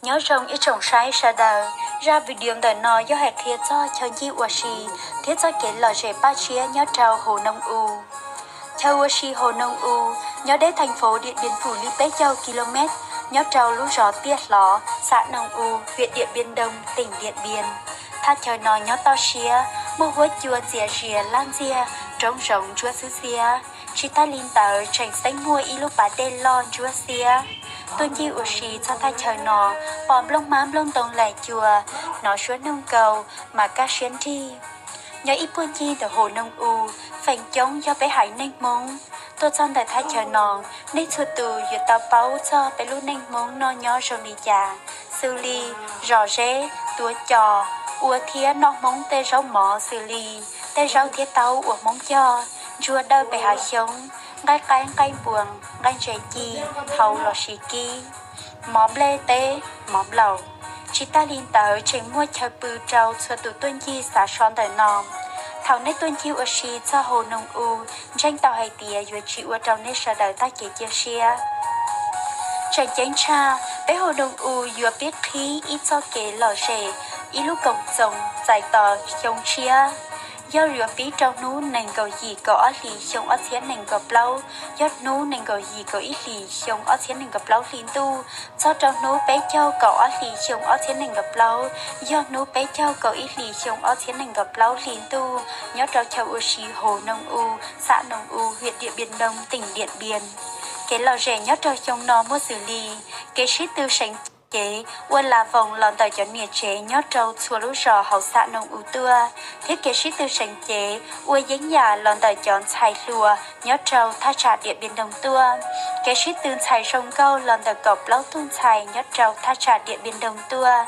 Nyob zoo ib tsoom saib sawv daws, zaj video ntawm no yog hais qhia txog chaw ncig ua si thiab txoj kev lom zem paj tshiab nyob rau Hồ Nông U. Chaw ua si Hồ Nông U nyob deb thành phố Điện Biên Phủ li peb caug ki lô mev, nyob rau lub zos Tiaj Hlov, xã Nông U, huyện Điện Biên Đông, tỉnh Điện Biên. Thaj chaw no nyob toj siab, muaj huab cua txias zias laj ntxiag, roob zoov ntsuab xwb xiab. Tsis tag li ntawd tseem xeeb muaj ib lub pas dej loj ntsuab xiab. Tuaj ncig ua si txog thaj chaw no, pom nplooj hmab nplooj ntoo laim cua, hnov suab noog nkaus mas kaj siab nrig. Nyob ib puag ncig ntawm Hồ Nông U, feem coob yog peb haiv neeg Hmoob. Tuaj txog ntawm thaj chaw no, nej txhua tus yuav tau paub txog peb lub neej Hmoob noj nyob zoo li cas, xws li zom zeb, tuav cos, ua thiab noj Hmoob tej zaub mov xws li tej zaub thiab taub uas Hmoob cog, ntsuag dawb pes hav xyoob, nqaij qaib nqaij npuas, nqaij ntses ci, hau lossis kib, mov nplej teb, mov nplaum. Tsis tag li ntawd tseem muaj chaw pw rau txhua tus tuaj ncig xav so ntawm no. Thaum nej tuaj ncig ua si txog Hồ Nông U, ntseeg tau hais tias yuav tsis ua rau nej sawv daws tag kev cia siab. Tseem ceeb tshaj, peb Hồ Nông U yuav pib qhib ib txoj kev lom zem, ib lub koom txoos txais tos xyoo tshiab. Yog yuav pib rau hnub nees nkaum yim kaum ob hlis xyoo ob txhiab nees nkaum plaub, yog hnub nees nkaum yim kaum ib hlis xyoo ob txhiab nees nkaum plaub hli ntuj, txog rau hnub peb caug kaum ob hlis xyoo ob txhiab nees nkaum plaub, yog hnub peb caug kaum ib hlis xyoo ob txhiab nees nkaum plaub hli ntuj, nyob rau chaw ua si Hồ Nông U, xã Nông U, huyện Điện Biên Đông, tỉnh Điện Biên. Kev lom zem nyob rau xyoo no muaj xws li kev sib tw seev cev ua la voos los ntawm cov niam tsev nyob rau txhua lub zos hauv xã Nông U tuaj, thiab kev sib tw seev cev ua yeeb yam los ntawm cov ntxhais hluas nyob rau thaj tsam Điện Biên Đông tuaj, kev sib tw ntxhais zoo nkauj los ntawm kaum plaub tug ntxhais nyob rau thaj tsam Điện Biên Đông tuaj.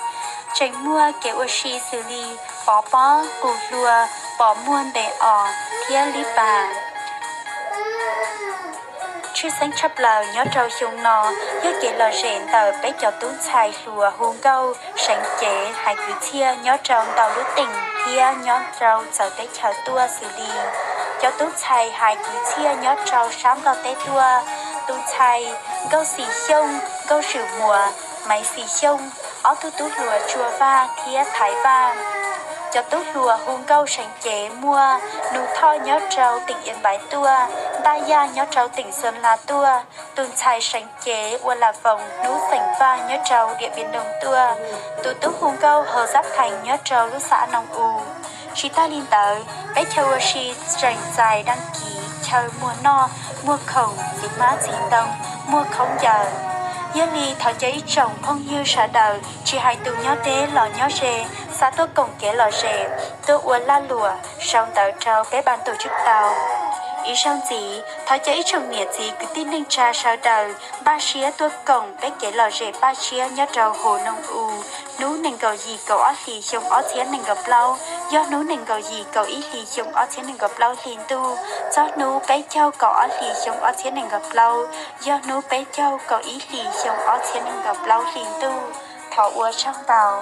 Tseem muaj kev ua si xws li pov pob, qus hlua, pov muag ntes os thiab lib pas. Tshwj xeeb tshaj plaws nyob rau xyoo no yog kev lom zem ntawm peb cov tub ntxhais hluas hu nkauj seev cev hais kwv txhiaj nyob rau ntau lub teem thiab nyob rau txawv teb chaws tuaj xws li cov tub ntxhais hais kwv txhiaj nyob rau sab Nplog teb tuaj, tus ntxhais Nkauj Xis Xyooj, Nkauj Swm Muas, Maiv Xis Xyooj, ob tug tub hluas Tsua Vaj thiab Thaiv Vaj. Cov tub hluas hu nkauj seev cev muaj Nus Thoj nyob rau teem Yas Npaiv tuaj, Ntaj Yaj nyob rau teem Xeem Las tuaj, tus ntxhais seev cev ua la voos hnub xeem Vaj nyob rau Điện Biên Đông tuaj, tus tub hu nkauj Hawj Xab Thees nyob rau lub xã Nông U. Tsis tag li ntawd, peb chaw ua si tseem txais đăng ký chaw muag noj, muag khoom, txiv hmab txiv ntoo, muag khaub ncaws. Yog li thov caw ib tsoom phooj ywg sawv daws tsis hais tus nyob deb los nyob ze, xav tuaj koom kev lom zem, tuaj ua lag luam sau ntawv rau peb ban tổ chức tau. Ib zaug ntxiv, thov caw ib tsoom niam txiv kwv tij neej tsa sawv daws npaj siab tuaj koom peb kev lom zem paj tshiab nyob rau Hồ Nông U, hnub nees nkaum yim kaum ob hlis xyoo ob txhiab nees nkaum plaub, yog hnub nees nkaum yim kaum ib hlis xyoo ob txhiab nees nkaum plaub hli ntuj, txog hnub peb caug kaum ob hlis xyoo ob txhiab nees nkaum plaub, yog hnub peb caug kaum ib hlis xyoo ob txhiab nees nkaum plaub hli ntuj. Thov ua tsaug ntau.